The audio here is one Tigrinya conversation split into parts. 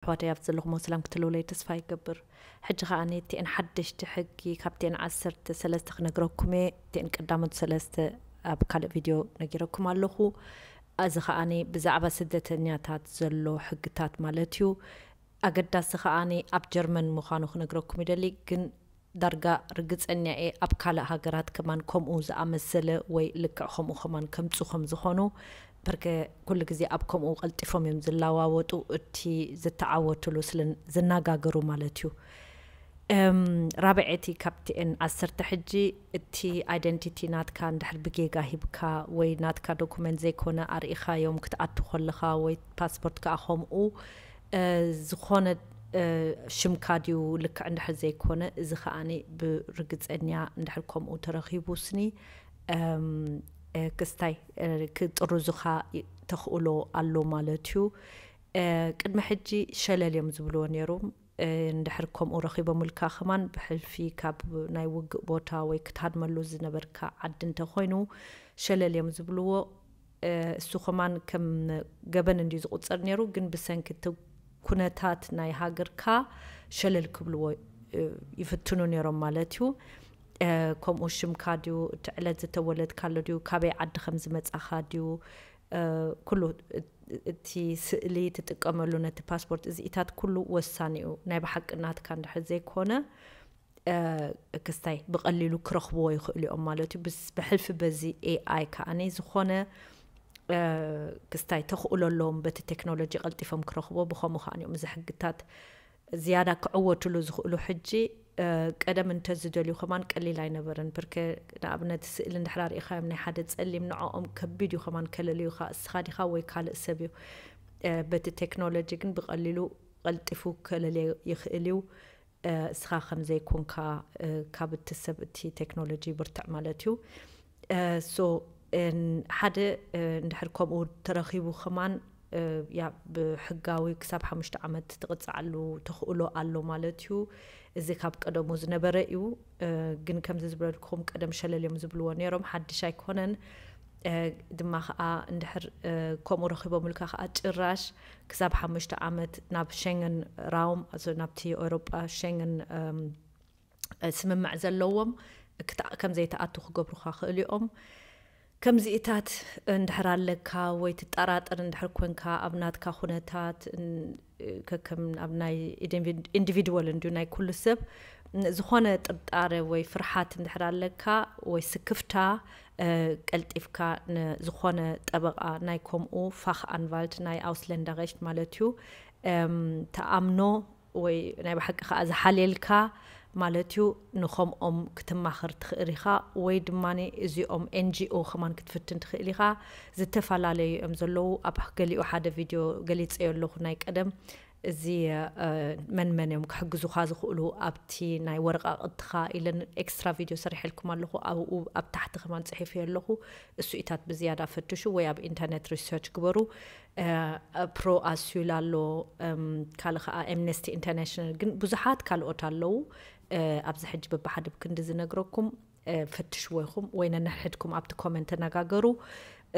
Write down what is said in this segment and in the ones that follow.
ኣሕዋተይ ኣብቲ ዘለኹሞ ሰላም ክትህልውለይ ተስፋ ይገብር። ሕጂ ከኣ እቲኤን ሓደሽቲ ሕጊ ካብቲኤን ዓሰርተ ሰለስተ ክነግረኩም እየ። እቲኤን ቀዳሞት ሰለስተ ኣብ ካልእ ቪድዮ ነጊረኩም ኣለኹ። እዚ ከኣ ብዛዕባ ስደተኛታት ዘሎ ሕግታት ማለት እዩ። ኣገዳሲ ከኣ ኣብ ጀርመን ምዃኑ ክነግረኩም ይደሊ። ግን ዳርጋ ርግጸኛ እየ ኣብ ካልእ ሃገራት ከማን ከምኡ ዝኣመሰለ ወይ ልክዕ ከምኡ ከማን ከምጹ ከም ዝኾኑ። በርከ ኩሉ ግዜ ኣብ ከምኡ ቀልጢፎም እዮም ዝለዋወጡ። እቲ ዝተዓወትሉ ስለ ዝነጋገሩ ማለት እዩ። እም፣ ራብዐይቲ ካብቲኤን ዓሰርተ ሕጂ፣ እቲ ኣይደንቲቲ ናትካ እንድሕር ብጌጋ ሂብካ ወይ ናትካ ዶኩመንት ዘይኮነ ኣርኢኻዮም ክትኣቱ ከለኻ ወይ ፓስፖርት ከኣ ከምኡ፣ እ፣ ዝኾነ፣ እ፣ ሽምካ ድዩ ልክዕ እንድሕር ዘይኮነ፣ እዚ ከኣ ብርግጸኛ እንድሕር ከምኡ ተረኺቡ ስኒ፣ እም፣ እ፣ ክስታይ፣ እ፣ ክጥርዙኻ ይ-፣ ተኽእሎ ኣሎ ማለት እዩ። እ፣ ቅድሚ ሕጂ ሸለል እዮም ዝብልዎ ነይሮም። እ፣ እንድሕር ከምኡ ረኺቦምልካ ከማን ብሕልፊ ካብ ናይ ውግእ ቦታ ወይ ክትሃድመሉ ዝነበርካ ዓዲ እንተኾይኑ ሸለል እዮም ዝብልዎ። እ፣ እሱ ከማን ከም ገበን እንድዩ ዝቑጸር ነይሩ፣ ግን ብሰንኪ እቲ ኩነታት ናይ ሃገርካ ሸለል ክብልዎ፣ እ፣ ይፍትኑ ነይሮም ማለት እዩ። እ፣ ከምኡ ሽምካ ድዩ፣ እቲ ዕለት ዝተወለድካሉ ድዩ፣ ካበይ ዓዲ ከም ዝመጻኻ ድዩ፣ እ፣ ኩሉ እ-፣ እቲ ስእሊ ትጥቀመሉ ነቲ ፓስፖርት፣ እዚኢታት ኩሉ ወሳኒ እዩ። ናይ ብሓቂ ናትካ እንድሕር ዘይኮነ፣ እ፣ ክስታይ ብቐሊሉ ክረኽብዎ ይኽእሉ እዮም ማለት እዩ። ብስ-፣ ብሕልፊ በዚ ኤኣይ ከኣ ዝኾነ፣ እ፣ ክስታይ ተኽእሎ ኣለዎም በቲ ቴክኖሎጂ ቀልጢፎም ክረኽብዎ። ብኸምኡ ከኣ እዮም እዚ ሕግታት ዝያዳ ክዕወትሉ ዝኽእሉ። ሕጂ፣ እ፣ ቀደም እንተዝደልዩ ከማን ቀሊል ኣይነበረን። ብርከ ንኣብነት ስእሊ እንድሕር ኣርኢኻዮም ናይ ሓደ ጸሊም ንዕኦም ከቢድ እዩ ከማን ከለልዩኻ፣ እስኻ ዲኻ ወይ ካልእ ሰብ እዩ። እ፣ በቲ ቴክኖሎጂ ግን ብቐሊሉ ቀልጢፉ ከለልዮ ይኽእል እዩ። እ፣ እስኻ ከም ዘይኮንካ፣ እ፣ ካብ እቲ ሰብ እቲ ቴክኖሎጂ ብርትዕ ማለት እዩ። እ፣ ሶ፣ እን፣ ሓደ፣ እ፣ እንድሕር ከምኡ ተረኺቡ ከማን፣ እ፣ ያ ብሕጋዊ ክሳብ ሓሙሽተ ዓመት ትቕጻዓሉ ተኽእሎ ኣሎ ማለት እዩ። እዚ ካብ ቀደሙ ዝነበረ እዩ። እ፣ ግን ከምዚ ዝበልኩኹም ቀደም ሸለል እዮም ዝብልዎ ነይሮም፣ ሓድሽ ኣይኮነን። እ፣ ድማ ኸኣ እንድሕር፣ እ፣ ከምኡ ረኺቦምልካ ኸኣ ጭራሽ ክሳብ ሓሙሽተ ዓመት ናብ ሸንገን ራውም፣ ኣዞ ናብቲ ኤውሮጳ ሸንገን፣ እም፣ ስምምዕ ዘለዎም ክታ-፣ ከም ዘይተኣቱ ክገብሩኻ ክእሉ እዮም። ከምዚኢታት እንድሕር ኣለካ ወይ ትጠራጠር እንድሕር ኮንካ ኣብ ናትካ ኩነታት፣ ን-፣ ከከም ኣብ ናይ ኢንዲቪ-፣ ኢንዲቪድዋል እንድዩ ናይ ኩሉ ሰብ፣ ን-፣ ዝኾነ ጥርጣረ ወይ ፍርሓት እንድሕር ኣለካ ወይ ስክፍታ፣ እ፣ ቀልጢፍካ ንዝኾነ ጠበቓ ናይ ከምኡ ፋኽ ኣንቫልት ናይ ኣውስለንዳሬሽት ማለት እዩ፣ እም፣ ተኣምኖ ወይ ናይ ብሓቂ ከኣ ዝሓልየልካ ማለት እዩ፣ ንኸምኦም ክትማኸር ትኽእል ኢኻ። ወይ ድማ እዚኦም ኤንጂኦ ከማን ክትፍትን ትኽእል ኢኻ። ዝተፈላለዩ እዮም ዘለዉ። ኣብ ገሊኡ ሓደ ቪድዮ ገሊጸዮ ኣለኹ ናይ ቀደም። እዚ፣ እ፣ መን መን እዮም ክሕግዙኻ ዝኽእሉ ኣብቲ ናይ ወረቓቕትኻ ኢለን ኤክስትራ ቪድዮ ሰሪሐልኩም ኣለኹ። ኣብኡ ኣብ ታሕቲ ከማን ጽሒፈዮ ኣለኹ። እሱኢታት ብዝያዳ ፈትሹ ወይ ኣብ ኢንተርኔት ሪሰርች ግበሩ። እ፣ ፕሮ ኣስዩል ኣሎ፣ እም፣ ካልእ ከኣ ኤምነስቲ ኢንተርናሽናል፣ ግን ብዙሓት ካልኦት ኣለዉ። እ፣ ኣብዚ ሕጂ በብሓደ ብክንዲ ዝነግረኩም፣ እ፣ ፈትሽዎ ኢኹም ወይ ነንሕድኩም ኣብቲ ኮመንት ተነጋገሩ።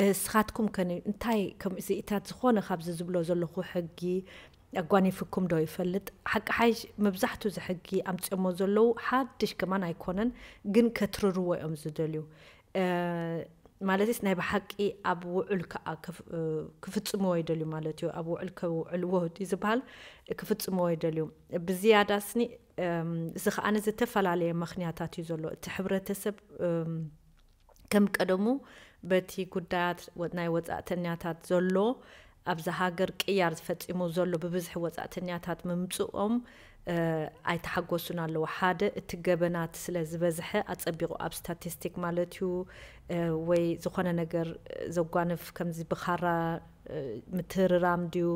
እ፣ እስኻትኩም ከ እንታይ ከምዚኢታት ዝኾነ ካብዚ ዝብሎ ዘለኹ ሕጊ ኣጓኒፍኩም ዶ ይፈልጥ? ሓቂ ሓይሽ መብዛሕቱ እዚ ሕጊ ኣምጺኦሞ ዘለዉ ሓድሽ ከማን ኣይኮነን፣ ግን ከትርርዎ እዮም ዝደልዩ። እ፣ ማለትስ ናይ ብሓቂ ኣብ ውዑል ከኣ ክፍ-፣ እ፣ ክፍጽምዎ ይደልዩ ማለት እዩ። ኣብ ውዑል ከውዕልዎ ድዩ ዝበሃል? ክፍጽምዎ ይደልዩ። ብዝያዳ ስኒ፣ እም፣ እዚ ከኣ ዝተፈላለየ ምኽንያታት እዩ ዘሎ። እቲ ሕብረተሰብ፣ እም፣ ከም ቀደሙ በቲ ጉዳያት ወ-፣ ናይ ወጻእተኛታት ዘሎ ኣብዛ ሃገር ቅያር ዝፈጺሙ ዘሎ ብብዝሒ ወጻእተኛታት ምምጽኦም፣ እ፣ ኣይተሓጎሱን ኣለዉ። ሓደ፣ እቲ ገበናት ስለ ዝበዝሐ ኣጸቢቑ ኣብ ስታቲስቲክ ማለት እዩ፣ እ፣ ወይ ዝኾነ ነገር ዘጓንፍ ከምዚ ብኻራ፣ እ፣ ምትህርራም ድዩ፣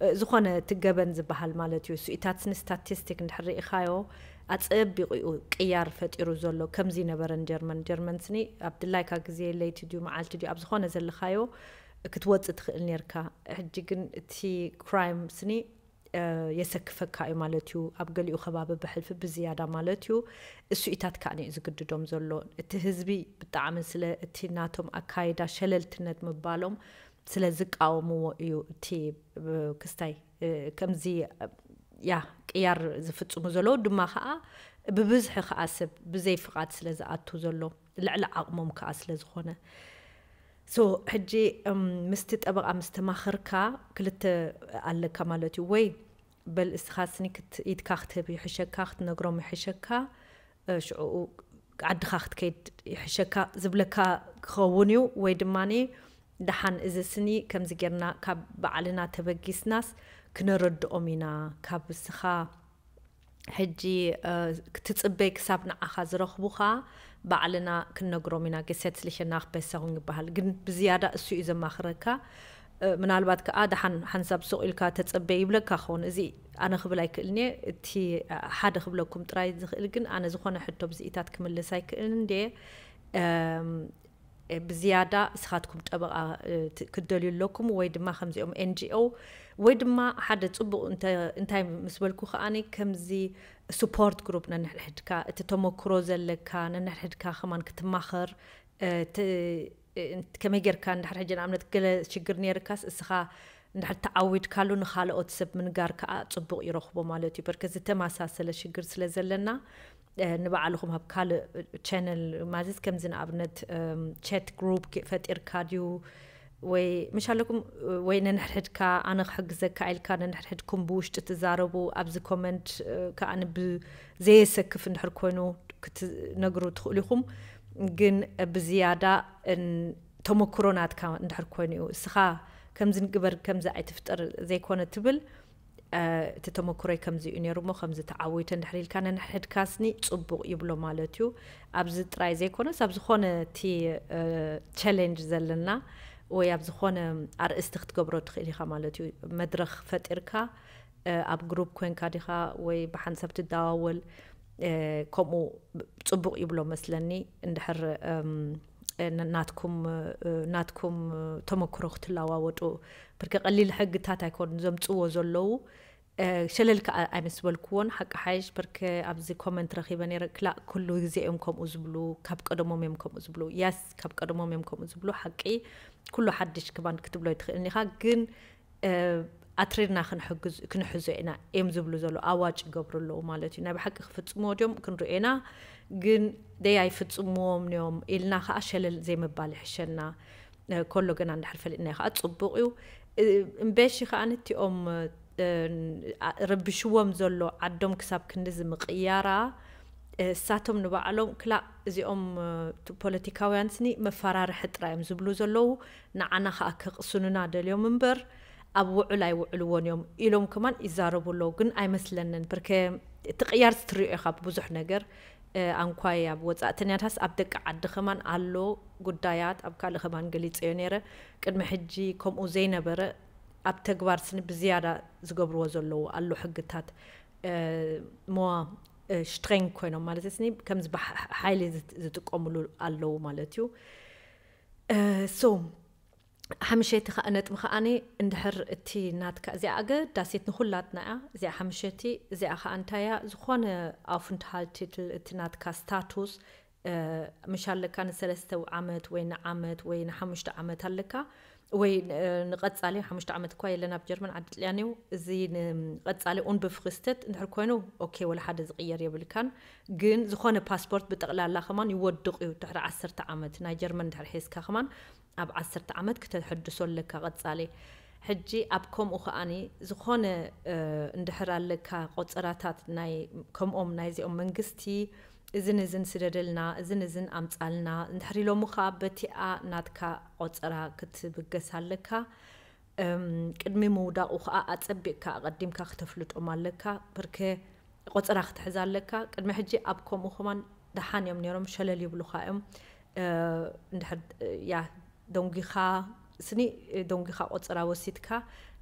እ፣ ዝኾነ እቲ ገበን ዝበሃል ማለት እዩ። ስኢታት ስኒ ስታቲስቲክ እንድሕር ርኢኻዮ ኣጸቢቑ እዩ ቅያር ፈጢሩ ዘሎ። ከምዚ ነበረን ጀርመን። ጀርመን ስኒ ኣብ ድላይካ ግዜ ለይቲ ድዩ መዓልቲ ድዩ ኣብ ዝኾነ ዘለኻዮ ክትወጽእ ትኽእል ኔርካ። ሕጂ ግን እቲ ክራይም ስኒ፣ እ፣ የሰክፈካ እዩ ማለት እዩ። ኣብ ገሊኡ ከባቢ ብሕልፊ ብዝያዳ ማለት እዩ። እሱኢታት ከኣ እዩ ዝግድዶም ዘሎ። እቲ ህዝቢ ብጣዕሚ ስለ እቲ ናቶም ኣካይዳ ሸለልትነት ምባሎም ስለ ዝቃወምዎ እዩ እቲ፣ እ፣ ክስታይ ከምዚ ያ ቅያር ዝፍጽሙ ዘለዉ ድማ ከዓ ብብዝሒ ከዓ ሰብ ብዘይ ፍቓድ ስለ ዝኣቱ ዘሎ፣ ልዕሊ ዓቕሞም ከዓ ስለ ዝኾነ። ሶ ሕጂ ምስቲ ጠበቓ ምስ ተማኸርካ ክልተ ኣለካ ማለት እዩ። ወይ በል እስኻ ስኒ ኢድካ ክትህብ ይሕሸካ፣ ክትነግሮም ይሕሸካ፣ ሽዑ ዓድኻ ክትከይድ ይሕሸካ ዝብለካ ክኸውን እዩ። ወይ ድማ ደሓን እዚ ስኒ ከምዚ ጌርና ካብ ባዕልና ተበጊስናስ ክነረድኦም ኢና፣ ካብ እስኻ ሕጂ ክትጽበይ ክሳብ ንዓኻ ዝረኽቡኻ ባዕልና ክንነግሮም ኢና። Gesetzliche Nachbesserung ይበሃል። ግን ብዝያዳ እሱ እዩ ዘማኽረካ። ምናልባት ከዓ ደሓን ሓንሳብ ሱቕ ኢልካ ተጸበይ ይብለካ ኸውን። እዚ ኣነ ክብል ኣይክእልን እየ። እቲ ሓደ ክብለኩም ጥራይ ዝኽእል ግን ኣነ ዝኾነ ሕቶ ብዝኢታት ክምልስ ኣይክእልን እንደ ብዝያዳ እስኻትኩም ጠበቓ ክትደልዩ ኣለኩም፣ ወይ ድማ ከምዚኦም ኤንጂኦ ወይ ድማ ሓደ ጽቡቕ እንታይ ምስ በልኩ ከኣኒ ከምዚ support group ነንሕድሕድካ እቲ ተመክሮ ዘለካ ነንሕድሕድካ ከማን ክትማኸር ከመይ ጌርካ እንድሕር ሕጂ ንኣብነት ገለ ሽግር ነይርካስ እስኻ እንድሕር ተዓዊድካሉ ንኻልኦት ሰብ ምንጋር ከዓ ጽቡቕ ይረኽቦ ማለት እዩ። በርከ ዝተመሳሰለ ሽግር ስለ ዘለና ንባዕልኹም ኣብ ካልእ ቻነል ማዘዝ ከምዚ ንኣብነት ቸት ግሩፕ ፈጢርካ ድዩ ወይ ምሽ ኣለኩም ወይ ነንሕድሕድካ ኣነ ክሕግዘካ ኢልካ ነንሕድሕድኩም ብውሽጢ ትዛረቡ ኣብዚ ኮመንት ከዓ ብዘየሰክፍ እንድሕር ኮይኑ ክትነግሩ ትኽእሉ ኢኹም። ግን ብዝያዳ ተመክሮ ናትካ እንድሕር ኮይኑ እዩ እስኻ ከምዚ ንግበር ከምዚ ኣይትፍጠር ዘይኮነ ትብል እቲ ተመክሮይ ከምዚ እዩ ነይሩ እሞ ከምዚ ተዓዊተ እንድሕር ኢልካ ነንሕድካ ስኒ ጽቡቕ ይብሎ ማለት እዩ። ኣብዚ ጥራይ ዘይኮነስ ኣብ ዝኾነ እቲ ቻሌንጅ ዘለና ወይ ኣብ ዝኾነ ኣርእስቲ ክትገብሮ ትኽእል ኢኻ ማለት እዩ። መድረኽ ፈጢርካ ኣብ ግሩፕ ኮንካ ዲኻ ወይ ብሓንሳብ ትደዋወል ከምኡ ጽቡቕ ይብሎ መስለኒ። እንድሕር ናትኩም ናትኩም ተመክሮ ክትለዋወጡ ብርከ ቀሊል ሕግታት ኣይኮን ዘምፅዎ ዘለዉ ሸለል ከዓ ኣይምስበልክዎን ሓቂ ሓይሽ ብርከ ኣብዚ ኮመንት ረኺበ ነረ ክላእ ኩሉ ግዜ እዮም ከምኡ ዝብሉ ካብ ቀደሞም እዮም ከምኡ ዝብሉ ያስ ካብ ቀደሞም እዮም ከምኡ ዝብሉ ሓቂ ኩሉ ሓድሽ ክባን ክትብሎ ይትኽእልን ኢኻ ግን ኣትሪርና ክንሕዞ ኢና እዮም ዝብሉ ዘለዉ ኣዋጭ ይገብሩ ኣለዉ ማለት እዩ። ናይ ብሓቂ ክፍፅምዎ ድዮም ክንሪኦ ኢና ግን ደይ ኣይፍፅምዎም እዮም ኢልና ከዓ ሸለል ዘይምባል ይሕሸና። ከሎ ገና እንድሕር ፈሊጥናዮ ከዓ ፅቡቕ እዩ። እምበሺ ከዓ ንቲኦም ረብሽዎም ዘሎ ዓዶም ክሳብ ክንድዚ ምቕያራ እሳቶም ንባዕሎም ክላእ እዚኦም ፖለቲካውያን ስኒ መፈራርሒ ጥራይ እዮም ዝብሉ ዘለዉ ንዓና ከዓ ከቕስኑና ደልዮም እምበር ኣብ ውዕል ኣይውዕልዎን እዮም ኢሎም ከማን ይዛረቡ ኣለዉ። ግን ኣይመስለንን ብርከ እቲ ቅያር ትሪኦ ኢኻ ብዙሕ ነገር ኣንኳይ ኣብ ወፃእተኛታስ ኣብ ደቂ ዓዲ ከማን ኣሎ ጉዳያት ኣብ ካልእ ከማን ገሊፀዮ ነይረ። ቅድሚ ሕጂ ከምኡ ዘይነበረ ኣብ ተግባር ስኒ ብዝያዳ ዝገብርዎ ዘለዉ ኣሎ ሕግታት ሞዋ ሽትሬንግ ኮይኖም ማለት ስኒ ከምዚ ሓይሊ ዝጥቀምሉ ኣለዉ ማለት እዩ። ሶ ሓምሸይቲ ከዓ ነጥቢ ከዓኒ እንድሕር እቲ ናትካ እዚኣ ኣገዳሲት ንኩላትና እያ እዚኣ ሓምሸቲ እዚኣ ከዓ እንታያ ዝኾነ ኣፍንትሃል ቲትል እቲ ናትካ ስታቱስ ምሽ ኣለካ ንሰለስተ ዓመት ወይ ንዓመት ወይ ንሓሙሽተ ዓመት ኣለካ ወይ ንቐጻሊ ሓሙሽተ ዓመት እኳ የለን ኣብ ጀርመን ዓዲ ጥልያን እዩ እዚ ንቐጻሊ ኡንብፍክስተት እንድሕር ኮይኑ ኦኬ ወላ ሓደ ዝቕየር የብልካን ግን ዝኾነ ፓስፖርት ብጠቕላላ ከማን ይወድቕ እዩ ድሕሪ ዓሰርተ ዓመት ናይ ጀርመን እንድሕር ሒዝካ ከማን ኣብ ዓሰርተ ዓመት ክተሐድሶ ኣለካ ቀጻሊ ሕጂ ኣብ ከምኡ ከኣኒ ዝኾነ እንድሕር ኣለካ ቆጸራታት ናይ ከምኦም ናይዚኦም መንግስቲ እዝን እዝን ስደደልና እዝን እዝን ኣምጻልና እንድሕር ኢሎምኻ በቲኣ ናትካ ቆጸራ ክትብገስ ኣለካ። ቅድሚ ምውዳቑ ከዓ ኣጸቢቕካ ኣቐዲምካ ክተፍልጦም ኣለካ። ብርከ ቆጸራ ክትሕዝ ኣለካ። ቅድሚ ሕጂ ኣብ ከምኡ ከማን ደሓን እዮም ነይሮም፣ ሸለል ይብሉኻ እዮም። እንድሕር ያ ደንጒኻ ስኒ ደንጒኻ ቆጸራ ወሲድካ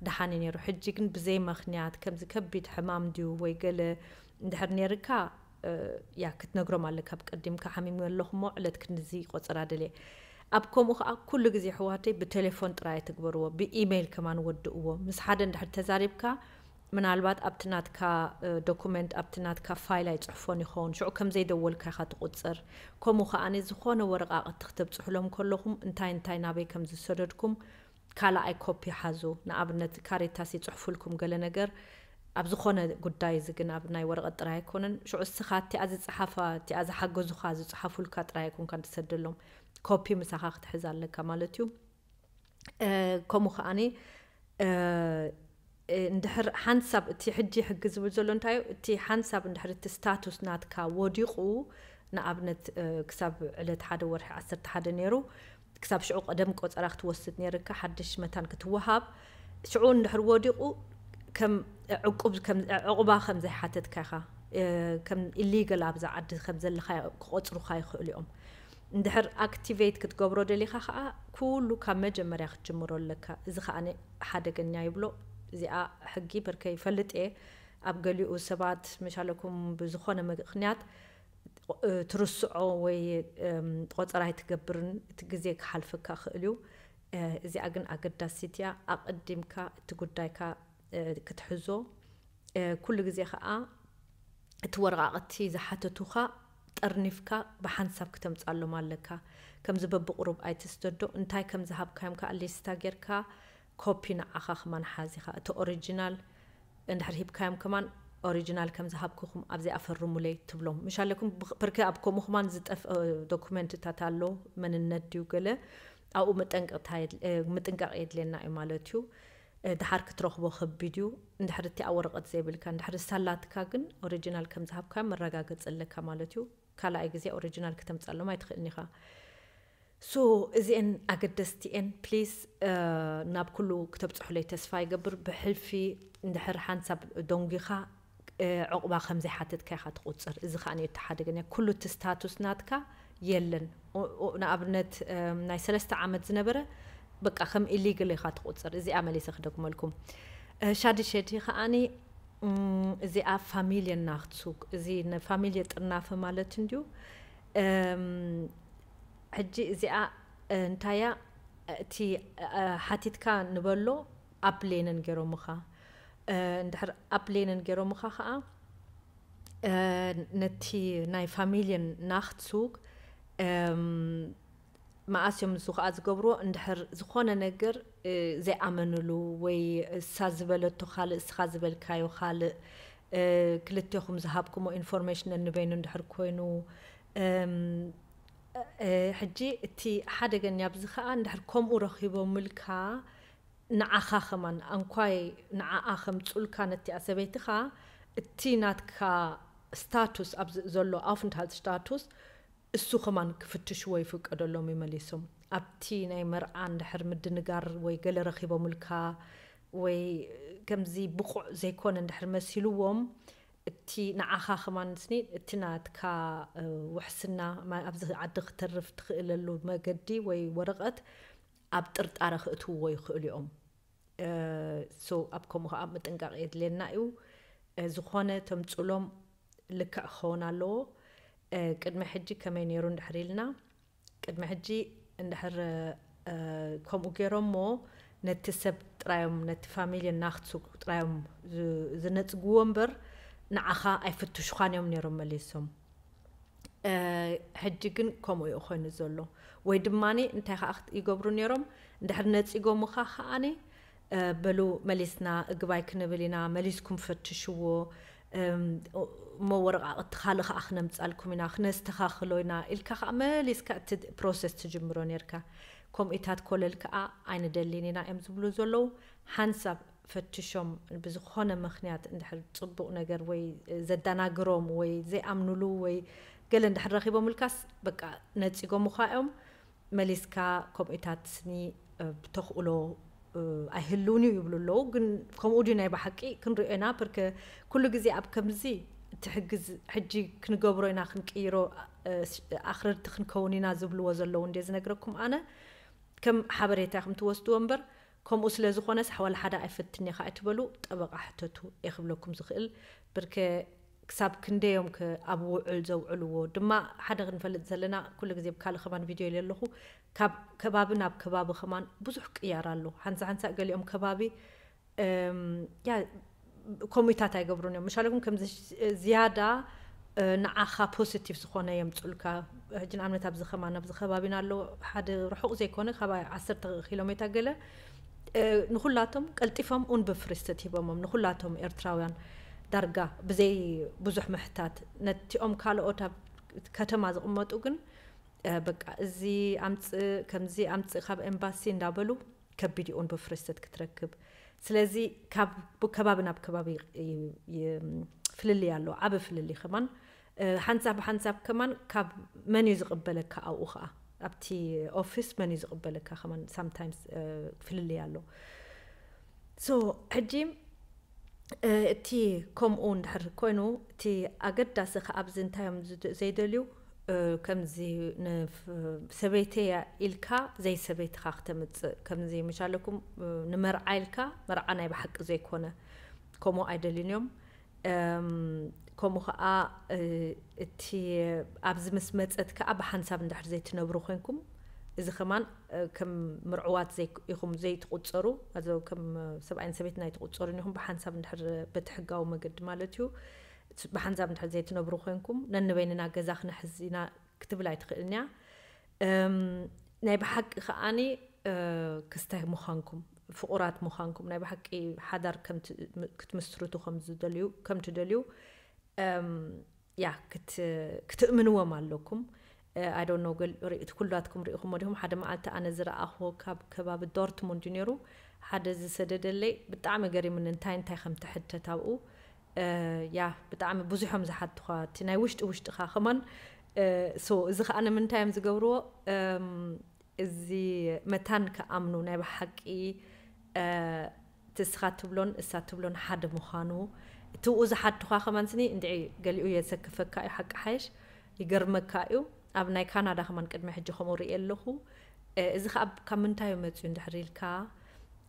ደሓን እዩ ነይሩ። ሕጂ ግን ብዘይ ምኽንያት ከምዚ ከቢድ ሕማም ድዩ ወይ ገለ እንድሕር ነይርካ ያ ክትነግሮም ኣለካ ብቀዲምካ ሓሚም ኣለኹ እሞ ዕለት ክንድዚ ቆጸራ ደልየ ኣብ ከምኡ ከዓ ኩሉ ግዜ ኣሕዋተይ ብቴሌፎን ጥራይ ኣይትግበርዎ ብኢሜይል ከማን ወድእዎ ምስ ሓደ እንድሕር ተዛሪብካ ምናልባት ኣብቲ ናትካ ዶኩመንት ኣብቲ ናትካ ፋይል ኣይፅሕፎን ይኸውን ሽዑ ከም ዘይደወልካ ኢኻ ትቁፅር ከምኡ ከዓኒ ዝኾነ ወረቃቅቲ ክተብፅሕሎም ከለኹም እንታይ እንታይ ናበይ ከም ዝሰደድኩም ካልኣይ ኮፒ ሓዙ። ንኣብነት ካሬታስ ይፅሕፉልኩም ገለ ነገር ኣብ ዝኾነ ጉዳይ፣ እዚ ግን ኣብ ናይ ወረቐት ጥራይ ኣይኮነን። ሽዑ እስኻ እቲኣ ዝፀሓፋ፣ እቲኣ ዝሓገዙኻ ዝፀሓፉልካ ጥራይ ኣይኮንካ ትሰደሎም፣ ኮፒ ምሳኻ ክትሕዝ ኣለካ ማለት እዩ። ከምኡ ከዓኒ እንድሕር ሓንሳብ እቲ ሕጂ ሕጊ ዝብል ዘሎ እንታይ እዩ? እቲ ሓንሳብ እንድሕር እቲ ስታቱስ ናትካ ወዲቑ፣ ንኣብነት ክሳብ ዕለት ሓደ ወርሒ ዓሰርተ ሓደ ነይሩ፣ ክሳብ ሽዑ ቀደም ቆፀራ ክትወስድ ነይርካ፣ ሓድሽ መታን ክትወሃብ። ሽዑ እንድሕር ወዲቑ ከም ዕቁብ ዕቑባ ከም ዘይሓተትካ ኢኻ፣ ከም ኢሊጋል ኣብዛ ዓዲ ከም ዘለኻ ክቆፅሩኻ ይኽእሉ እዮም። እንድሕር ኣክቲቬት ክትገብሮ ደሊኻ ከዓ ኩሉ ካብ መጀመርያ ክትጅምሮ ኣለካ። እዚ ከዓ ሓደገኛ ይብሎ። እዚኣ ሕጊ በርከ ይፈልጥ እየ። ኣብ ገሊኡ ሰባት መሻለኩም ብዝኾነ ምክንያት ትርስዖ ወይ ቆፀራ ኣይትገብርን፣ እቲ ግዜ ክሓልፈካ ክእል እዩ። እዚኣ ግን ኣገዳሲት እያ። ኣቐዲምካ እቲ ጉዳይካ ክትሕዞ፣ ኩሉ ግዜ ከዓ እቲ ወረቓቕቲ ዝሓተቱኻ ጠርኒፍካ ብሓንሳብ ክተምፃሎም ኣለካ። ከምዚ በብቁሩብ ኣይትስደዶ። እንታይ ከም ዝሃብካዮም ከዓ ሊስታ ጌርካ ኮፒ ንዓኻ ከማን ሓዚኻ፣ እቲ ኦሪጂናል እንድሕር ሂብካዮም ከማን ኦሪጂናል ከም ዝሃብኩኹም ኣብዚኣ ፈርሙለይ ትብሎም። ምሽ ኣለኩም ብክ- ብርክ ኣብ ከምኡ ከማን ዝጠፍአ ዶኩመንትታት ኣሎ፣ መንነት ድዩ ገለ፣ ኣብኡ መጠንቀቕታ የድል- እ፣ ምጥንቃቕ የድልየና እዩ ማለት እዩ። እ፣ ድሓር ክትረኽቦ ከቢድ እዩ። እንድሕር እቲ ኣብ ወረቐት ዘይብልካ፣ እንድሕር ሳላትካ ግን ኦሪጂናል ከም ዝሃብካዮም መረጋገፂ ኣለካ ማለት እዩ። ካልኣይ ግዜ ኦሪጂናል ክተምፀሎም ኣይትኽእልን ኢኻ። ሶ እዚአን ኣገደስቲ እየን። ፕሊዝ ናብ ኩሉ ክተብፅሑለይ ተስፋ ይገብር። ብሕልፊ እንድሕር ሓንሳብ ደንጒኻ ዕቑባ ከም ዘይሓተትካ ኢኻ ትቑፅር። እዚ ከዓ እቲ ሓደገኛ፣ ኩሉ እቲ ስታቱስ ናትካ የለን። ንኣብነት ናይ ሰለስተ ዓመት ዝነበረ በቃ ከም ኢሊግል ኢኻ ትቑፅር። እዚኣ መሊሰ ክደግመልኩም። ሻዲ ሸዲ ከዓኒ እዚኣ ፋሚልየ ናክትሱግ፣ እዚ ንፋሚልየ ጥርናፈ ማለት እንድዩ። ሕጂ እዚኣ እንታይ እያ? እቲ ሓቲትካ ንበሎ ኣፕሌንን ገይሮምኻ። እንድሕር ኣፕሌንን ገይሮምኻ ከዓ ነቲ ናይ ፋሚልየን ናክትሱግ መኣስ እዮም ንሱ ከዓ ዝገብርዎ? እንድሕር ዝኾነ ነገር ዘይኣመንሉ ወይ እሳ ዝበለቶ ካልእ እስኻ ዝበልካዮ ካልእ፣ ክልቴኹም ዝሃብኩሞ ኢንፎርሜሽን ነንበይኑ እንድሕር ኮይኑ፣ ሕጂ እቲ ሓደገኛ ኣብዚ ከዓ እንድሕር ከምኡ ረኺቦምልካ ንዓኻ ከማን ኣንኳይ ንዓኣ ከምፁልካ ነቲኣ ሰበይትኻ፣ እቲ ናትካ ስታቱስ ኣብዚ ዘሎ ኣፍንትሃልት ስታቱስ እሱ ከማን ክፍትሽዎ ይፍቀደሎም እዩ መሊሶም። ኣብቲ ናይ መርዓ እንድሕር ምድንጋር ወይ ገለ ረኺቦምልካ ወይ ከምዚ ብቑዕ ዘይኮነ እንድሕር መሲልዎም፣ እቲ ንዓኻ ከማን ስኒ እቲ ናትካ ውሕስና ኣብዚ ዓዲ ክተርፍ ትኽእለሉ መገዲ ወይ ወረቐት ኣብ ጥርጣረ ክእትውዎ ይኽእሉ እዮም። ሶ ኣብ ከምኡ ከዓ ምጥንቃቕ የድልየና እዩ። ዝኾነ ተምፅሎም ልክዕ ክኸውን ኣለዎ። ቅድሚ ሕጂ ከመይ ነይሩ እንድሕር ኢልና፣ ቅድሚ ሕጂ እንድሕር ከምኡ ገይሮሞ ነቲ ሰብ ጥራዮም፣ ነቲ ፋሚሊ ናክትሱግ ጥራዮም ዝነፅግዎ እምበር ንዓኻ ኣይፍትሹኻን እዮም ነይሮም መሊሶም። ሕጂ ግን ከምኡ እዩ ኮይኑ ዘሎ። ወይ ድማ እንታይ ከዓ ይገብሩ ነይሮም፣ እንድሕር ነፂጎምኻ ከዓኒ በሉ መሊስና እግባይ ክንብል ኢና፣ መሊስኩም ፈትሽዎ እሞ ወረቓቕቲ ካልእ ከዓ ክነምፃልኩም ኢና፣ ክነስተኻኽሎ ኢና ኢልካ ከዓ መሊስካ እቲ ፕሮሰስ ትጅምሮ ነርካ። ከምኡታት ኮለል ከዓ ኣይንደልን ኢና እዮም ዝብሉ ዘለዉ። ሓንሳብ ፈትሾም ብዝኾነ ምኽንያት እንድሕር ፅቡቕ ነገር ወይ ዘደናግሮም ወይ ዘይኣምኑሉ ወይ ገለ እንድሕር ረኺቦምልካስ በቃ ነፂጎምኻ እዮም። መሊስካ ከምኡታት ስኒ ብተኽእሎ ኣይህልውን እዩ ይብሉ ኣለዉ። ግን ከምኡ ድዩ ናይ ብሓቂ? ክንሪኦ ኢና። ብርክ ኩሉ ግዜ ኣብ ከምዚ እቲ ሕጊ ሕጂ ክንገብሮ ኢና ክንቅይሮ ኣኽረርቲ ክንከውን ኢና ዝብልዎ ዘለዉ እንደ ዝነግረኩም ኣነ ከም ሓበሬታ ኢኹም ትወስድዎ እምበር ከምኡ ስለ ዝኾነስ ሓዋላ ሓደ ኣይፈትን ኢኻ ኣይትበሉ። ጠበቓ ሕተቱ እየ ክብለኩም ዝኽእል። ብርክ ክሳብ ክንደዮም ከ ኣብ ውዕል ዘውዕልዎ ድማ ሓደ ክንፈልጥ ዘለና ኩሉ ግዜ ብካልእ ከማን ቪድዮ ኢለ ኣለኹ። ካብ ከባቢ ናብ ከባቢ ከማን ብዙሕ ቅያር ኣሎ። ሓንሳ ሓንሳ ገሊኦም ከባቢ ያ ኮሚታት ኣይገብሩን እዮም። ምሻለኩም ከምዚ ዝያዳ ንዓኻ ፖዚቲቭ ዝኾነ የምፅልካ። ሕጂ ንኣብነት ኣብዚ ከማን ኣብዚ ከባቢና ኣሎ ሓደ ርሑቕ ዘይኮነ ካብ ዓሰርተ ኪሎ ሜትር ገለ ንኹላቶም ቀልጢፎም ኡንብፍሪስት ሂቦሞም፣ ንኹላቶም ኤርትራውያን ዳርጋ ብዘይ ብዙሕ ምሕታት። ነቲኦም ካልኦት ኣብ ከተማ ዝቕመጡ ግን በቃ እዚ ኣምፅእ፣ ከምዚ ኣምፅእ ካብ ኤምባሲ እንዳበሉ ከቢድ እዩ ኡንብፍሪስት ክትረክብ። ስለዚ ካብ ከባቢ ናብ ከባቢ ፍልልይ ኣሎ፣ ዓብ ፍልልይ ከማን። ሓንሳብ ሓንሳብ ከማን ካብ መን እዩ ዝቕበለካ ኣብኡ ከዓ ኣብቲ ኦፊስ መን እዩ ዝቕበለካ ከማን ሳምታይምስ ፍልልይ ኣሎ። ሶ ሕጂ እቲ ከምኡ እንድሕር ኮይኑ እቲ ኣገዳሲ ከ ኣብዚ እንታይ እዮም ዘይደልዩ? ከምዚ ሰበይተያ ኢልካ ዘይሰበይትኻ ክተምፅእ ከምዚ ምሻለኩም ንመርዓ ኢልካ መርዓ ናይ ብሓቂ ዘይኮነ ከምኡ ኣይደልዩን እዮም። ከምኡ ከዓ እቲ ኣብዚ ምስ መፀት ከዓ ብሓንሳብ እንድሕር ዘይትነብሩ ኮንኩም እዚ ከማን ከም ምርዕዋት ኢኹም ዘይትቁፀሩ፣ ከም ሰብኣይን ሰበይትን ኣይትቁፀሩን ኢኹም። ብሓንሳብ እንድሕር በቲ ሕጋዊ መገዲ ማለት እዩ ብሓንሳብ እንድሕር ዘይትነብሩ ኮንኩም ነንበይንና ገዛ ክነሕዝ ኢና ክትብል ኣይትኽእልን እያ። ናይ ብሓቂ ከዓኒ ክስታይ ምዃንኩም፣ ፍቑራት ምዃንኩም፣ ናይ ብሓቂ ሓዳር ክትምስርቱ ከም ዝደልዩ ከም ትደልዩ ያ ክትእምንዎም ኣለኩም። ኣይ ዶንት ኖ እቲ ኩላትኩም ርኢኹሞ ዲኹም? ሓደ መዓልቲ ኣነ ዝረኣኽዎ ካብ ከባቢ ዶርትሙንድ እዩ ነይሩ። ሓደ ዝሰደደለይ ብጣዕሚ ገሪምኒ፣ እንታይ እንታይ ከም ትሕተት ኣብኡ። ያ ብጣዕሚ ብዙሖም ዝሓትኻ እቲ ናይ ውሽጢ ውሽጢኻ ከማን። ሶ እዚ ከዓ ንምንታይ እዮም ዝገብርዎ? እዚ መታን ክኣምኑ ናይ ብሓቂ እቲ እስኻ ትብሎን እሳ ትብሎን ሓደ ምዃኑ። እቲ ኡ ዝሓትኻ ከማን ስኒ እንድዒ ገሊኡ የሰክፈካ እዩ፣ ሓቂ ሓይሽ ይገርመካ እዩ። ኣብ ናይ ካናዳ ከማን ቅድሚ ሕጂ ከምኡ ርኢ ኣለኹ። እዚ ከዓ ካብ ምንታይ እዩ መፅዩ እንድሕር ኢልካ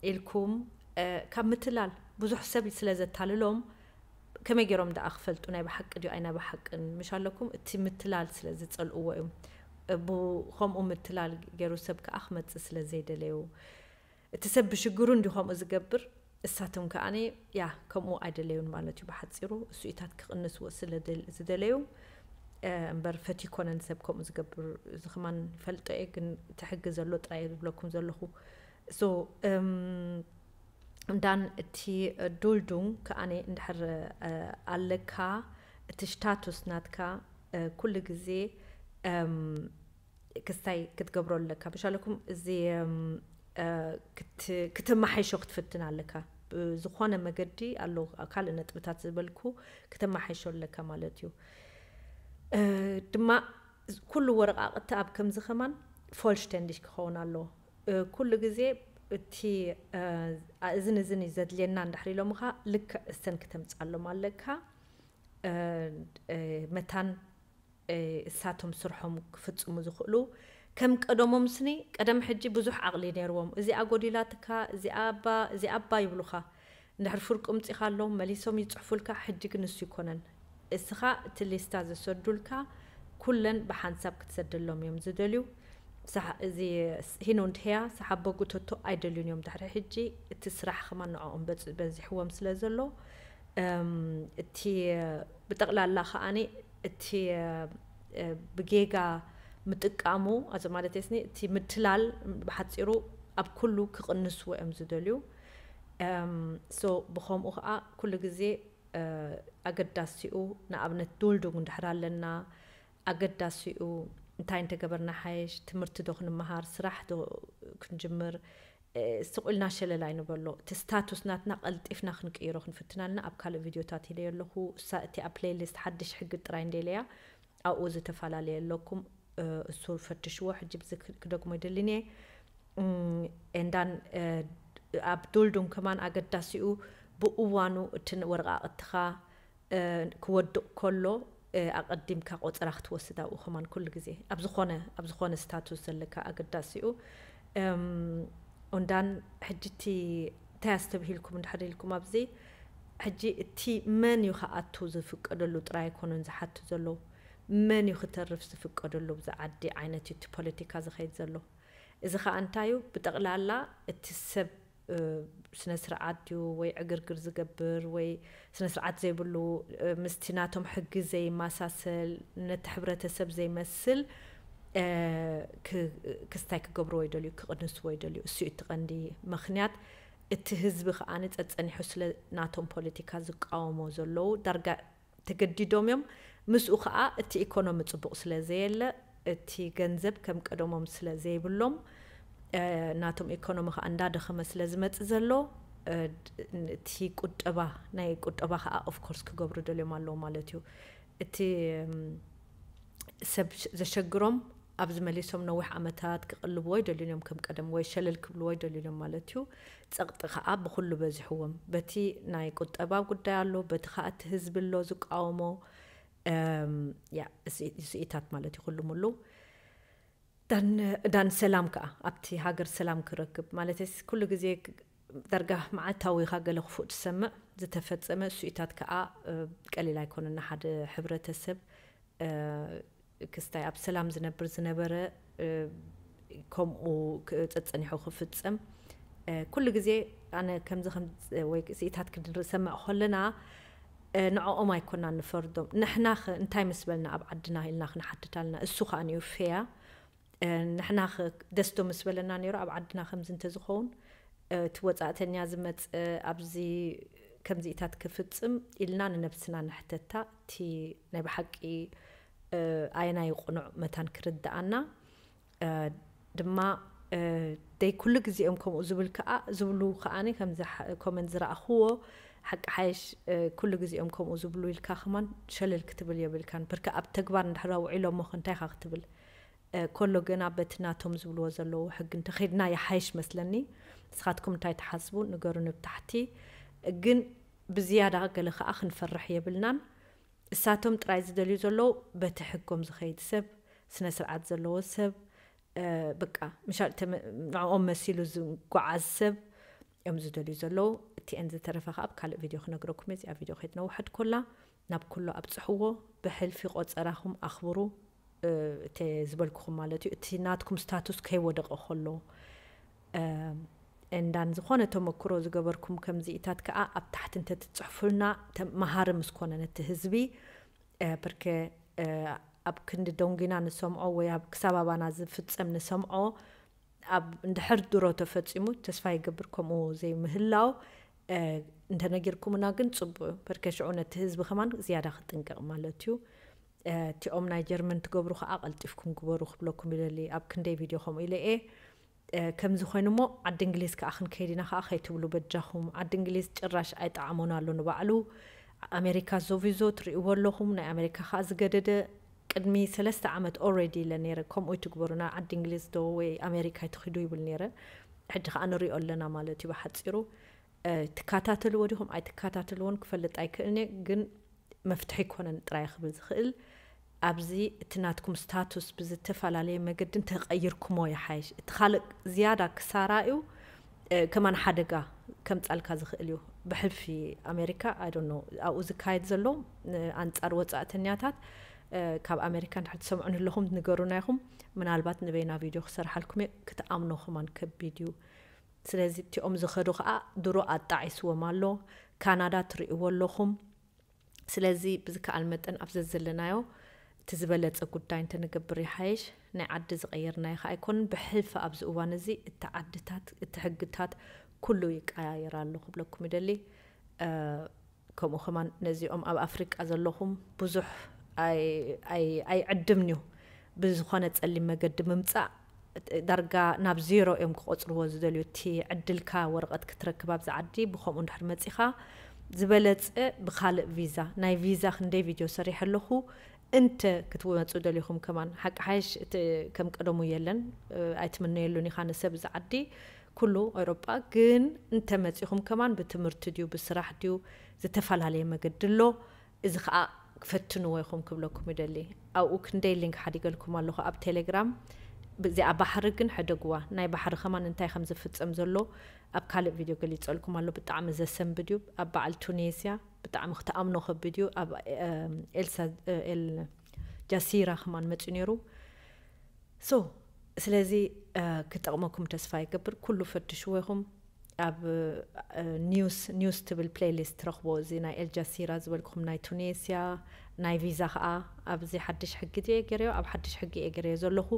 ኢልኩም ካብ ምትላል ብዙሕ ሰብ ስለ ዘታልሎም ከመይ ገይሮም ደኣ ክፈልጡ ናይ ብሓቂ ድዩ ኣይ ናይ ብሓቅን ምሽ ኣለኩም? እቲ ምትላል ስለ ዝጸልእዎ እዮም። ብኸምኡ ምትላል ገይሩ ሰብ ከኣ ክመጽእ ስለ ዘይደለዩ እቲ ሰብ ብሽግሩ እንዲ ከምኡ ዝገብር እሳቶም ከኣኒ ያ ከምኡ ኣይደለዩን ማለት እዩ። ብሓጺሩ እሱኢታት ክቕንስዎ ስለ ዝደለዩ እምበር ፈትዩ ኮነን ሰብ ከምኡ ዝገብር። እዚ ከማን ፈልጦ እየ፣ ግን እቲ ሕጊ ዘሎ ጥራይ ዝብለኩም ዘለኹ። ሶ እንዳን እቲ ዱልዱን ከኣኒ እንድሕር ኣለካ እቲ ሽታቱስ ናትካ ኩሉ ግዜ ክስታይ ክትገብሮ ኣለካ። ብሻለኩም እዚ ክትመሓይሾ ክትፍትን ኣለካ። ብዝኾነ መገዲ ኣሎ ካልእ ነጥብታት ዝበልኩ ክተመሓይሾ ኣለካ ማለት እዩ። ድማ ኩሉ ወረቃቅቲ ኣብ ከምዚ ከማን ፎልሽተንዲሽ ክኸውን ኣለዎ። ኩሉ ግዜ እቲ እዝን እዝን እዩ ዘድልየና እንድሕር ኢሎምኻ ልክዕ እሰን ክተምፅኣሎም ኣለካ። መታን እሳቶም ስርሖም ክፍፅሙ ዝኽእሉ ከም ቀደሞም ስኒ ቀደም ሕጂ ብዙሕ ዓቕሊ ነይርዎም። እዚኣ ጎዲላትካ፣ እዚኣ ኣባ፣ እዚኣ ኣባ ይብሉኻ። እንድሕር ፍርቂ ምፂኻሎም መሊሶም ይፅሕፉልካ። ሕጂ ግን እሱ ይኮነን። እስኻ እቲ ሊስታ ዘሰዱልካ ኩለን ብሓንሳብ ክትሰደሎም እዮም ዝደልዩ። እዚ ሂኖ እንድሕያ ሰሓቦ ጉተቶ ኣይደልዩን እዮም። ድሕሪ ሕጂ እቲ ስራሕ ከማን ንዕኦም በዚሕዎም ስለ ዘሎ እቲ ብጠቕላላ ከኣኒ እቲ ብጌጋ ምጥቃሙ ኣዚ ማለት ስኒ እቲ ምትላል ብሓፂሩ ኣብ ኩሉ ክቕንስዎ እዮም ዝደልዩ። ሶ ብኸምኡ ከዓ ኩሉ ግዜ ኣገዳሲኡ ንኣብነት ዱልዱግ እንድሕር ኣለና ኣገዳሲኡ እንታይ እንተገበርና ሓየሽ ትምህርቲ ዶ ክንመሃር ስራሕ ዶ ክንጅምር ስቑኢልና ሸለል ኣይንበሎ። እቲ ስታቱስ ናትና ቀልጢፍና ክንቅይሮ ክንፍትን ኣለና። ኣብ ካልእ ቪድዮታት ኢለዮ ኣለኹ። እሳ እቲኣ ፕሌይሊስት ሓድሽ ሕጊ ጥራይ እንደ ኢለያ ኣብኡ ዝተፈላለየ ኣለኩም። እሱ ፈትሽዎ። ሕጂ ብዚ ክደግሞ ይደልን እየ። እንዳን ኣብ ዱልዱም ከማን ኣገዳሲኡ ብእዋኑ እቲ ወረቃቅትኻ ክወድቕ ከሎ ኣቐዲምካ ቆፀራ ክትወስድ ኣብኡ ከማን ኩሉ ግዜ ኣብ ዝኾነ ኣብ ዝኾነ ስታቱስ ዘለካ ኣገዳሲኡ። እንዳን ሕጂ እቲ እንታይ ኣስተብሂልኩም እንድሕር ኢልኩም ኣብዚ ሕጂ እቲ መን እዩ ክኣቱ ዝፍቀደሉ ጥራይ ኣይኮነን ዝሓቱ ዘለዉ፣ መን እዩ ክተርፍ ዝፍቀደሉ ብዚ ዓዲ ዓይነት እዩ እቲ ፖለቲካ ዝኸይድ ዘሎ። እዚ ኸኣ እንታይ እዩ? ብጠቕላላ እቲ ሰብ ስነ ስርዓት ድዩ ወይ ዕግርግር ዝገብር ወይ ስነ ስርዓት ዘይብሉ ምስቲ ናቶም ሕጊ ዘይመሳሰል ነቲ ሕብረተሰብ ዘይመስል ክስታይ ክገብርዎ ይደልዩ፣ ክቕንስዎ ይደልዩ። እሱ እዩ እቲ ቀንዲ ምኽንያት። እቲ ህዝቢ ከኣ ጸጸኒሑ ስለ ናቶም ፖለቲካ ዝቃወሞ ዘለዉ ዳርጋ ተገዲዶም እዮም። ምስኡ ከኣ እቲ ኢኮኖሚ ጽቡቕ ስለ ዘየለ፣ እቲ ገንዘብ ከም ቀደሞም ስለ ዘይብሎም፣ እ፣ ናቶም ኢኮኖሚ ከኣ እንዳደኸመ ስለ ዝመጽእ ዘሎ፣ እ፣ ድ-፣ እቲ ቁጠባ፣ ናይ ቁጠባ ከኣ ኦፍ ኮርስ ክገብሩ ደልዮም ኣለዉ ማለት እዩ። እቲ፣ እም፣ ሰብ ሽ-፣ ዘሸግሮም ኣብዚ መሊሶም ነዊሕ ዓመታት ክቕልብዎ ኣይደልዩን እዮም ከም ቀደም፣ ወይ ሸለል ክብልዎ ኣይደልዩን እዮም ማለት እዩ። ጸቕጢ ከኣ ብኹሉ በዚሕዎም። በቲ ናይ ቁጠባ ጉዳይ ኣሎ፣ በቲ ከኣ እቲ ህዝቢ ኣሎ ዝቃወሞ፣ እም፣ ያ፣ ስኢ-፣ ስኢታት ማለት እዩ ኩሉ ሙሉ። ዳን፣ ዳን ሰላም ከኣ ኣብቲ ሃገር ሰላም ክረክብ ማለትስ ኩሉ ግዜ ክ-፣ ዳርጋ መዓልታዊ ኢኻ ገለ ክፉእ ትሰምዕ፣ ዝተፈጸመ ስኢታት ከኣ፣ እ፣ ቀሊል ኣይኮነን። ንሓደ ሕብረተሰብ፣ እ፣ ክስታይ ኣብ ሰላም ዝነብር ዝነበረ፣ እ፣ ከምኡ ክ-፣ ጸጸኒሑ ክፍጸም፣ እ፣ ኩሉ ግዜ ኣነ ከምዚ ከም፣ ወይ ስኢታት ክንሰምዕ ከለና፣ እ፣ ንዕኦም ኣይኮናን ንፈርዶም። ንሕና ኸ እንታይ ምስ በልና ኣብ ዓድና ኢልና ክንሓትት ኣለና። እሱ ከኣ ንዩ ፌያ። እ፣ ንሕና ኸ ደስ ዶ ምስ በለና ነይሩ ኣብ ዓድና ከምዚ እንተዝኸውን፣ እ፣ እቲ ወጻእተኛ ዝመጽእ ኣብዚ ከምዚኢታት ክፍጽም ኢልና ንነብስና ንሕተታ። እቲ ናይ ብሓቂ፣ እ፣ ኣየናይ ቅኑዕ መታን ክርድኣና፣ እ፣ ድማ፣ እ፣ ደይ ኩሉ ግዜ እዮም ከምኡ ዝብል ከኣ፣ ዝብሉ ከኣ ከምዚ ሓ-፣ ኮመንት ዝረኣኽዎ ሓቂ ሓይሽ፣ እ፣ ኩሉ ግዜ እዮም ከምኡ ዝብሉ ኢልካ ከማን ሸለል ክትብል የብልካን። ብርካ ኣብ ተግባር እንድሕር ውዒሎሞ ከ እንታይ ኢኻ ክትብል? እ፣ ኮሎ ገና በቲ ናቶም ዝብልዎ ዘለዉ ሕጊ እንተኸይድና ይሓይሽ መስለኒ። ንስኻትኩም እንታይ ትሓስቡ? ንገሩኒ ብታሕቲ። ግን ብዝያዳ ገለ ከኣ ክንፈርሕ የብልናን። እሳቶም ጥራይ ዝደልዩ ዘለዉ በቲ ሕጎም ዝኸይድ ሰብ፣ ስነ ስርዓት ዘለዎ ሰብ፣ እ፣ በቃ ምሻ-፣ ተመ-፣ ንዕኦም መሲሉ ዝጓዓዝ ሰብ እዮም ዝደልዩ ዘለዉ። እቲአን ዝተረፈ ከኣ ኣብ ካልእ ቪድዮ ክነግረኩም እየ። እዚኣ ቪድዮ ከይትነውሐት ኮላ ናብ ኩሉ ኣብጽሕዎ። ብሕልፊ ቆጸራኹም ኣኽብሩ፣ እ፣ እተ ዝበልኩኹም ማለት እዩ። እቲ ናትኩም ስታቱስ ከይወደቐ ከሎ፣ እ፣ እንዳን ዝኾነ ተመክሮ ዝገበርኩም ከምዚኢታት ከኣ ኣብ ታሕቲ እንተትጽሕፉልና ተ-፣ መሃሪ ምስ ኮነ ነቲ ህዝቢ፣ እ፣ ብርኬ፣ እ፣ ኣብ ክንዲ ደንጉና ንሰምዖ ወይ ኣብ ክሳብ ኣባና ዝፍጸም ንሰምዖ፣ ኣብ እንድሕር ድሮ ተፈጺሙ፣ ተስፋ ይገብር ከምኡ ዘይምህላው፣ እ፣ እንተነጊርኩምና ግን ጽቡቕ እዩ። በርከ ሽዑ ነቲ ህዝቢ ከማን ዝያዳ ክጥንቀቕ ማለት እዩ። እ፣ እቲኦም ናይ ጀርመን ትገብሩ ከኣ ቀልጢፍኩም ግበሩ ክብለኩም ይደሊ። ኣብ ክንደይ ቪድዮ ከምኡ ኢለ እየ። እ፣ ከምዚ ኮይኑ እሞ ዓዲ እንግሊዝ ከኣ ክንከይድ ኢና ከኣ ከይትብሉ በጃኹም። ዓዲ እንግሊዝ ጭራሽ ኣይጠዓሞን ኣሎ ንባዕሉ። ኣሜሪካ ዞቪዞ ትርእይዎ ኣለኹም። ናይ ኣሜሪካ ከኣ ዝገደደ ቅድሚ ሰለስተ ዓመት ኦልሬዲ ኢለ ነይረ፣ ከምኡ ይትግበሩ፣ ናብ ዓዲ እንግሊዝ ዶ ወይ ኣሜሪካ ይትኺዱ ይብል ነይረ። ሕጂ ከኣ ንሪኦ ኣለና ማለት እዩ ብሓጺሩ። እ፣ ትከታተልዎ ዲኹም ኣይትከታተልዎን ክፈልጥ ኣይክእልን እየ፣ ግን መፍትሒ ኣይኮነን ጥራይ ክብል ዝኽእል፣ ኣብዚ እቲ ናትኩም ስታቱስ ብዝተፈላለየ መገዲ እንተቐይርኩሞ ይሓይሽ። እቲ ካልእ ዝያዳ ክሳራ እዩ፣ እ፣ ከማን ሓደጋ ከምጻልካ ዝኽእል እዩ። ብሕልፊ ኣሜሪካ፣ I don't know፣ ኣብኡ ዝካየድ ዘሎ፣ እ፣ ኣንጻር ወጻእተኛታት፣ እ፣ ካብ ኣሜሪካ እንድሕር ትሰምዑ ኣለኹም፣ ንገሩና ኢኹም። ምናልባት ንበይና ቪድዮ ክሰርሓልኩም እየ፣ ክትኣምኖ ከማን ከቢድ እዩ። ስለዚ እቲኦም ዝኸዱ ከኣ ድሮ ኣጣዒስዎም ኣሎ። ካናዳ ትርእይዎ ኣለኹም። ስለዚ ብዝከኣል መጠን ኣብ ዘዘለናዮ እቲ ዝበለጸ ጉዳይ እንተንገብር ይሓይሽ። ናይ ዓዲ ዝቐየርናዮ ከኣ ኣይኮንን። ብሕልፊ ኣብዚ እዋን እዚ እቲ ዓድታት፣ እቲ ሕግታት ኩሉ ይቀያየር ኣሎ ክብለኩም ይደሊ። እ፣ ከምኡ ከማን ነዚኦም ኣብ ኣፍሪቃ ዘለኹም ብዙሕ ኣይ-፣ ኣይ-፣ ኣይዕድምን እዩ። ብዝኾነ ጸሊም መገዲ ምምጻእ ዳርጋ ናብ ዜሮ እዮም ክቆጽርዎ ዝደልዩ። እቲ ዕድልካ ወረቐት ክትረክብ ኣብዚ ዓዲ ብኸምኡ እንድሕር መጺኻ ዝበለጸ ብኻልእ ቪዛ፣ ናይ ቪዛ ክንደይ ቪድዮ ሰሪሐ ኣለኹ። እንተ ክትመጹ ደሊኹም ከማን ሓቂ ሓይሽ እቲ ከም ቀደሙ የለን፣ እ፣ ኣይትምነየሉን ኢኻ ንሰብ እዚ ዓዲ ኩሉ ኤውሮጳ። ግን እንተ መጺኹም ከማን ብትምህርቲ ድዩ ብስራሕ ድዩ ዝተፈላለየ መገዲ ኣሎ። እዚ ኸኣ ፈትንዎ ኢኹም ክብለኩም ይደሊ። ኣብኡ ክንደይ ሊንክ ሓዲገልኩም ኣለኹ ኣብ ቴሌግራም። እዚኣ ባሕሪ ግን ሕደግዋ። ናይ ባሕሪ ከማን እንታይ ከም ዝፍጸም ዘሎ ኣብ ካልእ ቪድዮ ገሊጸልኩም ኣሎ። ብጣዕሚ ዘሰንብድ እዩ። ኣብ በዓል ቱኒስያ ብጣዕሚ ክትኣምኖ ከቢድ እዩ። ኣብ፣ እም፣ ኤልሳ-፣ ኤል ጃሲራ ከማን መጺኡ ነይሩ። ሶ፣ ስለዚ፣ እ፣ ክጠቕመኩም ተስፋ ይገብር። ኩሉ ፈትሽዎ ኢኹም። ኣብ ኒውስ ኒውስ ትብል ፕሌሊስት ትረኽቦ። እዚ ናይ ኤልጃሲራ ዝበልኩም ናይ ቱኒስያ ናይ ቪዛ ከዓ ኣብዚ ሓድሽ ሕጊ እየ ገይረዮ፣ ኣብ ሓድሽ ሕጊ እየ ገይረዮ ዘለኹ።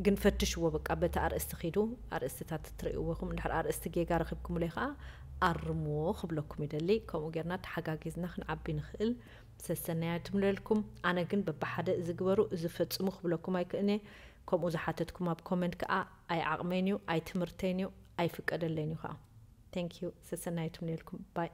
ግን ፈትሽዎ፣ በቃ በቲ ኣርእስቲ ኪዱ፣ ኣርእስትታት ትርእይዎ ኢኹም። እንድሕር ኣርእስቲ ጌጋ ረኺብኩምለይ ከዓ ኣርምዎ ክብለኩም ይደሊ። ከምኡ ጌርና ተሓጋጊዝና ክንዓቢ ንኽእል። ሰሰናያ ትምለልኩም። ኣነ ግን በብሓደ እዚ ግበሩ፣ እዚ ፈጽሙ ክብለኩም ኣይክእልን'የ። ከምኡ ዝሓተትኩም ኣብ ኮመንት ከዓ ኣይዓቕመይን እዩ፣ ኣይትምህርተይን እዩ፣ ኣይፍቀደለይን እዩ ከዓ። Thank you። ሰሰናያ ትምለልኩም። ባይ።